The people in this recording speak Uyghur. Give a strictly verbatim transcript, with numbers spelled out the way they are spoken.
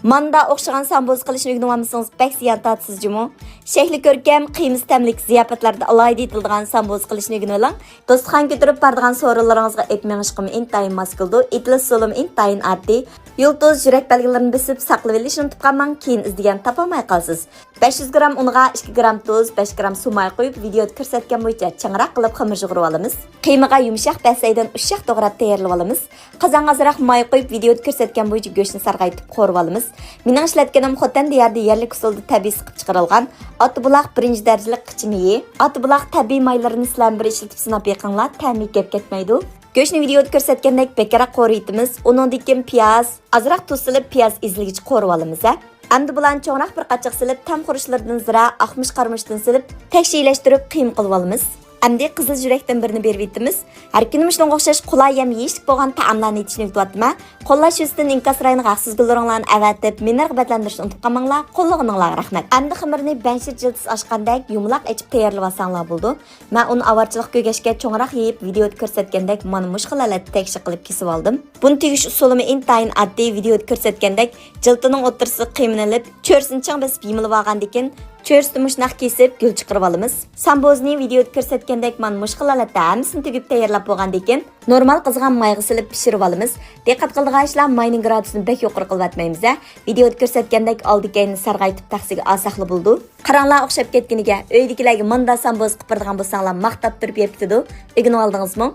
ماندا ئوخشىغان سامبۇزا قىلىشنى ئۆگىنىۋالمىسىڭىز بەك زىيان تارتىسىز جۇمۇ. شەكلى كۆركەم، قىيمىسى تەملىك زىياپەتلەردە ئالاھىدە ئېتىلىدىغان سامبۇزا قىلىشنى ئۆگىنىۋېلىڭ. دوستخانا كۆتۈرۈپ بارىدىغان سورۇنلىرىڭىزغا ئېلىپ مېڭىشقىمۇ ئىنتايىن ماس كېلىدۇ. ئېتىلىش ئۇسۇلىمۇ ئىنتايىن ئاددىي. يۇلتۇز، يۈرەك بەلگىلىرىنى بېسىپ ساقلىۋېلىشنى ئۇنتۇپ قالماڭ، كېيىن ئىزدىگەن تاپالماي قالىسىز. بەش يۈز گرام ئۇنغا ئىككى گرام تۇز، بەش گرام سۇ ماي قۇيۇپ، ۋىدېئودا كۆرسەتكەن بويىچە چىڭراق قىلىپ خېمىر يۇغۇرۇۋالىمىز. قىيمىغا يۇمشاق بەسەيدىن ئۇششاق توغراپ تەييارلىۋالىمىز. قازانغا ئازراق ماي قۇيۇپ، ۋىدېئودا كۆرسەتكەن بويىچە گۆشنى سارغايتىپ قورۇۋالىمىز. مېنىڭ ئىشلەتكىنىم خوتەن دىيارىدا يەرلىك ئۇسۇلدا تەبىئىي سىقىپ چىقىرىلغان ئاتا بۇلاق بىرىنچى دەرىجىلىك قىچا مېيى. ئاتا بۇلاق تەبىئىي مايلىرىنى سىلەرمۇ بىر ئىشلىتىپ سىناپ بېقىڭلار، تەمى گەپ كەتمەيدۇ. گۆشنى ۋىدېئودا كۆرسەتكەندەك بەكرەك قورۇيتىمىز. ئۇنىڭدىن كېيىن پىياز، ئازراق تۇز سېلىپ، پىياز ئېزىلگىچە قورۇۋالىمىز ھە. ئەمدى بۇلارنى چوڭراق بىر قاچىغا سېلىپ، تەم خۇرۇچلىرىدىن زىرا ئاقمۇچ قارىمۇچتىن سېلىپ، تەكشىلەشتۈرۈپ قىيما قىلىۋالىمىز. ئەمدى قىزىل جۈرەكتىن بىرنى بېرىۋېتىمىز. ھەر كۈنى مۇشۇنىڭغا ئوخشاش قولاي ھەم يېيىشلىك بولغان تائاملارنى ئېتىشنى ئۆگىتىۋاتىمەن. قوللاش يۈزىسىدىن ئىنكاس رايونىغا ھەقسىز گۈللىرىڭلارنى ئەۋەتىپ، مېنى رىغبەتلەندۈرۈشنى ئۇنتۇپ قالماڭلار. قوللىغىنىڭلارغا رەھمەت. ئەمدى خېمىرنى بەنشىر جىلتىسى ئاچقاندەك يۇمىلاق ئېچىپ تەييارلىۋالساڭلار بولىدۇ. مەن ئۇنى ئاۋارىچىلىق كۆگەچكە چوڭراق يېيىپ، ۋىدېئودا كۆرسەتكەندەك مانا مۇشۇ خىل ھالەتتە تەكشى قىلىپ كېسىۋالدىم. بۇنى تۈگۈش ئۇسۇلىمۇ ئىنتايىن ئاددىي، ۋىدېئودا كۆرسەتكەندەك جىلتىنىڭ ئوتتۇرىسىغا قىيمىنى ئېلىپ، چۆرىسىنى چىڭ بېسىپ يېمىلىۋالغاندىن كېيىن، چۆرىسىنى مۇشۇنداق كېسىپ گۈل چىقىرىۋالىمىز. سامبۇزنى ۋىدېئودا كۆرسەتكەندەك مانا مۇشۇ خىل ھالەتتە ھەممىسىنى تۈگۈپ تەييارلاپ بولغاندىن كېيىن، نورمال قىزغان مايغا سېلىپ پىشۇرۇۋالىمىز. دىققەت قىلىدىغان ئىشلار، ماينىڭ گرادۇسىنى بەك يۇقىرى قىلىۋەتمەيمىز ھە. ۋىدېئودا كۆرسەتكەندەك ئالدى كەينىنى سارغايتىپ تەخسىگە ئالساقلا بولىدۇ. قاراڭلار، ئوخشاپ كەتكىنىگە، ئۆيدىكىلەرگە ماندا سامبۇزا قىلىپ بېرىدىغان بولساڭلار ماختاپ تۇرۇپ يەپ كېتىدۇ. ئۆگىنىۋالدىڭىزمۇ؟